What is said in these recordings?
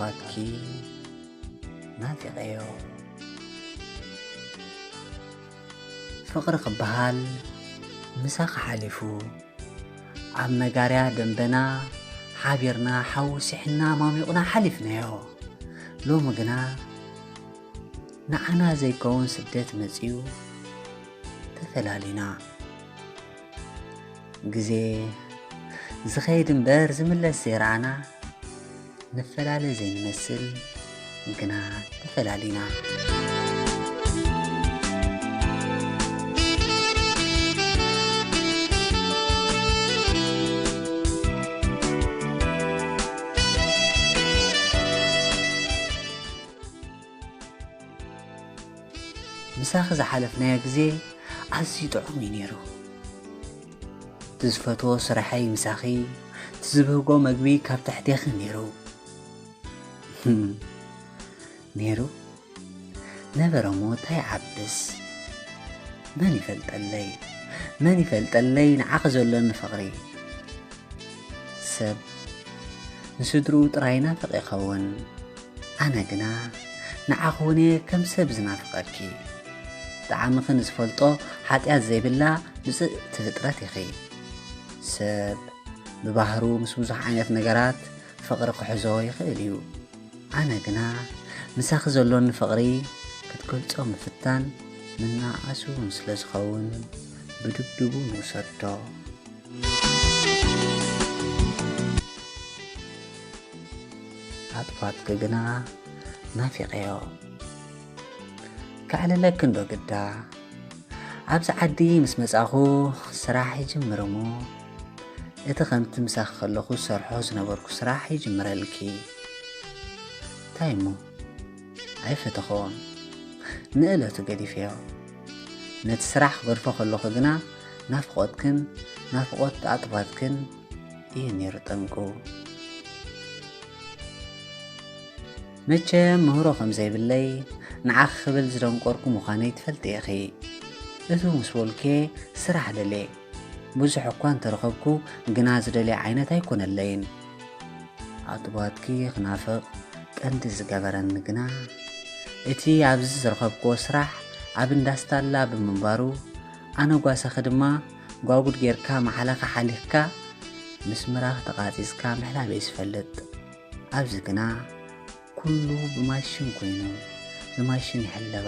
ኣትኪ ናፊቐዮ። ፍቕሪ ክበሃል ምሳኺ ሓሊፉ፣ ኣብ መጋርያ ደንበና ሓቢርና ሓዊሲሕና ማሚቑና ሓሊፍናዮ። ሎሚ ግና ንዓና ዘይከውን ስደት መጺኡ ተፈላሊና። ግዜ ዝኸይድ እምበር ዝምለስ ዘይረኣና፣ ንፈላለ ዘይንመስል ግና ተፈላሊና። ምሳኺ ዝሓለፍናዮ ግዜ ኣዝዩ ጥዑም እዩ ነይሩ። እቲ ዝፈትዎ ስራሐይ ምሳኺ፣ እቲ ዝብህጎ መግቢ ካብ ትሕቴኺ ነይሩ። ነይሩ ነበረ እሞ እንታይ ይዓብስ? መን ይፈልጠለይ? መን ይፈልጠለይ ንዓኺ ዘሎኒ ፍቕሪ? ሰብ ንስድርኡ ጥራይ ይናፍቕ ይኸውን። ኣነ ግና ንዓኺ እውን እየ ከም ሰብ ዝናፍቐኪ። ጣዕምኺ ንዝፈልጦ ሓጢኣት ዘይብላ ብፅእቲ ፍጥረት ኢኺ። ሰብ ብባህሩ ምስ ብዙሕ ዓይነት ነገራት ፍቕሪ ክሕዞ ይኽእል እዩ። ኣነ ግና ምሳኺ ዘሎኒ ፍቕሪ ክትገልጾ ምፍታን መናኣሲ እውን ስለ ዝኸውን ብድብድቡ ንውሰዶ። ኣጥፋትኪ ግና ናፊቐዮ። ከዕልለኪ እንዶ ግዳ። ኣብዚ ዓዲ ምስ መጻኹ ስራሕ ይጅምር እሞ፣ እቲ ከምቲ ምሳኺ ከለኹ ዝሰርሖ ዝነበርኩ ስራሕ ይጅምረልኪ። እንታይ እሞ? ኣይፈተኽዎን። ንእለቱ ገዲፈዮ። ነቲ ስራሕ ክገድፎ ከለኹ ግና ናፍቖትክን ናፍቖት ኣጥባትክን እዩ ነይሩ ጠንቁ። መቸም ምህሮ ከም ዘይብለይ ንዓኺ ክብል ዝደንቆርኩ ምዃነይ ትፈልጢ ኢኺ። እቱ ምስ በልኩ ስራሕ ደልየ። ብዙሕ እኳ እንተረኸብኩ ግና ዝደልየ ዓይነት ኣይኮነለይን። ኣጥባትኪ ክናፍቕ ቀንዲ ዝገበረኒ ግና እቲ ኣብዚ ዝረኸብክዎ ስራሕ ኣብ እንዳስታላ ብምንባሩ፣ ኣነ ጓሳኺ ድማ ጓጉድ ጌርካ መሓላኻ ሓሊኽካ ምስ ምራኽ ተቓጺጽካ ምሕላበይ ዝፈልጥ። ኣብዚ ግና ኩሉ ብማሽን ኮይኑ፣ ብማሽን ይሕለባ።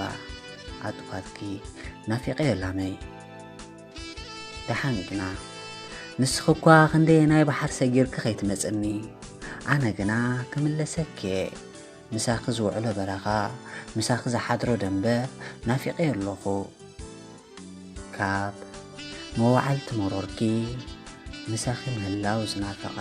ኣጥባትኪ ናፊቐዮ ላመይ። ደሓን ግና፣ ንስኺ እኳ ክንደየናይ ባሕሪ ሰጊርኪ ከይትመጽኒ፣ ኣነ ግና ክምለሰኪ እየ። ምሳኺ ዝውዕሎ በረኻ፣ ምሳኺ ዝሓድሮ ደንበ ናፊቐዮ ኣለኹ። ካብ መዋዕልቲ መሮርኪ ምሳኺ ምህላው ዝናፈቐ።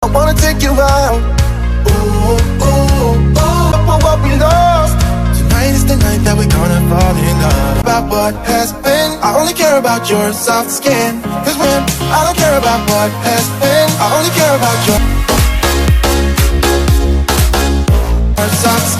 I wanna take you out. Ooh, ooh, ooh. Look for what we lost. Tonight is the night that we're gonna fall in love. About what has been. I only care about your soft skin. Cause when I don't care about what has been, I only care about your soft skin.